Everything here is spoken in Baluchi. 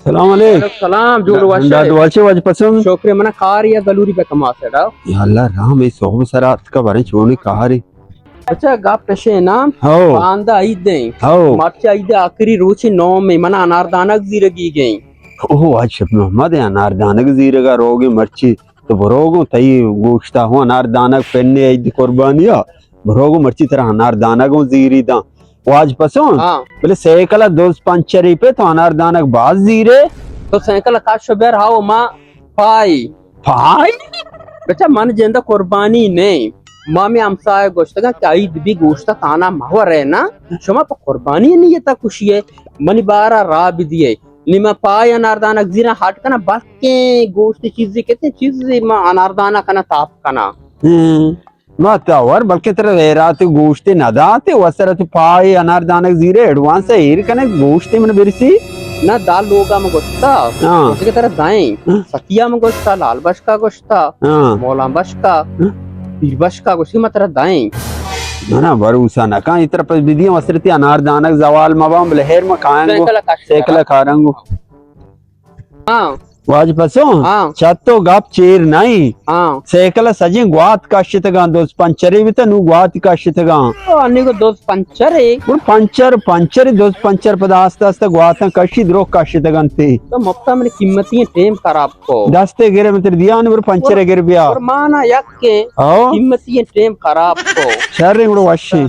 سلام علیک۔ وعلیکم سلام، جوڑ وش ئے؟ ڈاڈ وش ئے واجہ پسند؟ شکر، من کار یا ضروری بہ کما سیڈا۔ یا اللہ، رحم اے صحب سرا اتکا برے چونی کاری۔ اچھا، گپ پیشے نا۔ ہو۔ باندا عید ایں۔ ہو۔ مرچی عید آخری روچ نو میں من اناردانک زیرگی گئیں۔ اوہ، واجہ شفیع محمد اے اناردانک زیرگا روگے مرچی۔ تو بروگو تئی گوشتا ہوں اناردانک پنے عید قربانیا۔ بروگو مرچی ترا اناردانک ہوں زیری داں۔ واجہ پسند؟ ہاں۔ بلے سائیکل ءَ دز پنچری پہ تو اناردانک باز زیرے۔ تو سائیکل ءَ کش بیار، ہاو ما پائی۔ پائی؟ بچا من جند قربانی نہیں۔ ما میں ہمسایہ گوشتگا کہ عید بھی گوشتا تانا مہور ہے نا۔ شما پہ قربانی نیتا کشی ہے۔ منی بارا راہ بھی دیے۔ نی ما پائی اناردانک زیرا ہٹ کنا، بلکیں گوشت چیزی کتے چیزی ما اناردانک کنا تاپ کنا۔ ہم۔ ما تور بلکہ ترا غیرات گوشتے نہ داتے، وسرت پائے اناردانک زیرے ایڈوانس ایر کنے گوشتے من برسی۔ نہ دال لوگا من گوشتا۔ ہاں۔ گوشتے کہ ترا دائیں۔ ہاں۔ ستیا من گوشتا، لال بشکا گوشتا۔ ہاں۔ مولا بشکا۔ ہاں۔ پیر بشکا گوشتے من ترا دائیں۔ نہ، نہ، بھروسہ نہ کن، اترا پس بدی وسرتی اناردانک زوال مبان، بلے ہیر ما کائیں گو۔ سائیکل کارنگو۔ ہاں۔ واجہ پسو؟ ہاں۔ چہ تو گپ چیر نہ ایں۔ ہاں۔ سائیکل ءَ سجیں گوات کشتگاں، دز پنچرے بیتا، نوں گوات کشتگاں۔ او، انی کو دز پنچرے؟ گڑا پنچر، پنچر، دز پنچر پدا آستہ آستہ گواتاں کشی، درو کشتگاں تے۔ تو مفتا من قیمتی ٹیم خراب کو۔ دستے گرے متر دیان، بر پنچرے گر بیا۔ قربانا یک کے او؟ قیمتی ٹیم خراب کو۔ شر گڑا وشی۔